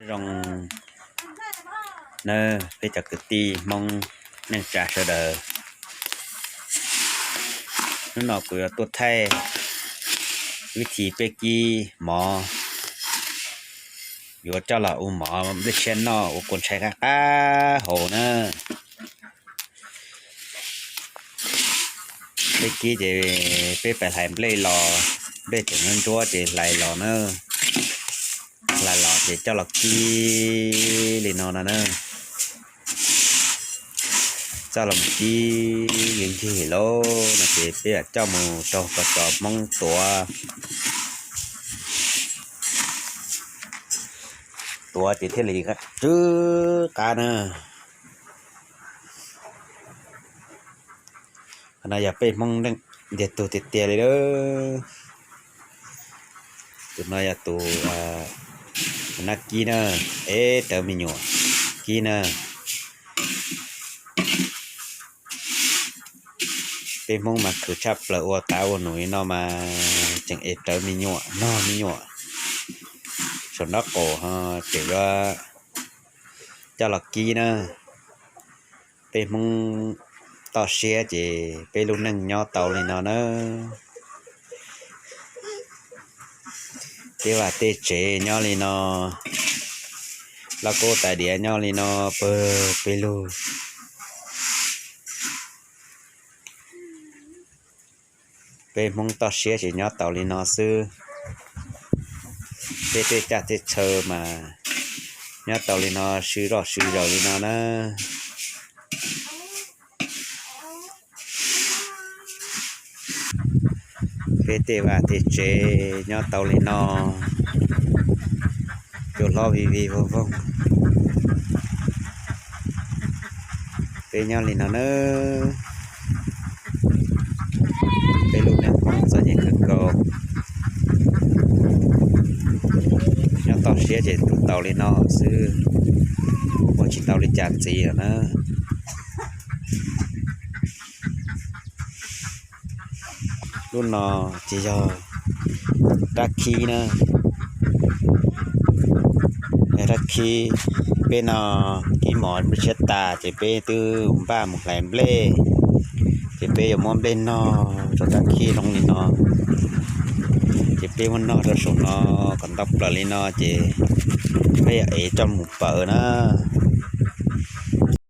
Zoo nawb peb cov kwv tij Hmoob neej tsa sawv daws. Hnub no kuv yuav tuaj thaij vib thib peb kib mov, yuav coj los ua mov nplej tshiab noj ua kuv ntshai qab qab hauv na. Peb kib ces peb pais hlais nplej los, nplej tseem ntsuab ntsuab ces hlais los na, hlais los ces coj los kib li no no na. Coj los kib ncig ncig lawm no ces peb yuav coj mus rau kom cov Hmoob tuav, tuav ces thiaj li tsw qab na. Qhov no yog peb Hmoob ntiag tug tiag tiag li lawm. Tus no yog tus nab kib na, ev rawv me nyuam kib na. Peb Hmoob mas khwv tshaj plaws ua tav ua num li no mas tseem ev rawv me nyuam, nog me nyuam saum nraub qaum ho tseem yuav coj los kib na. Peb Hmoob toj siab ces peb lub neej nyob tau li no na. Tej vaj tej tsev nyob li no, lauj kaub tais diav nyob li no, pawg peb lug. Peb Hmoob toj siab ces nyob tau li no xwb. Peb tej caj tej chaw mas nyob tau li no, swv zoj swv zaws li no na. Peb tej vaj tej tsev nyob tau li no, cua hlob vij vij voog voog. Peb nyob li no na, peb lub neej Hmoob txom nyem kawg nkaus. Nyob toj siab ces tau li no xwb, ua tsis tau li cas ntxiv lawm na. Lub no ces yog rab khib na, yog rab khib. Peb no kib mov nplej tshiab tas ces peb twb npaj mus hlais nplej, ces peb yuav muab nplej nog rau rab khib zoo li no, ces peb muab nog rau saum no kom ntau plaws li no ces peb yuav ev coj mus pawv na.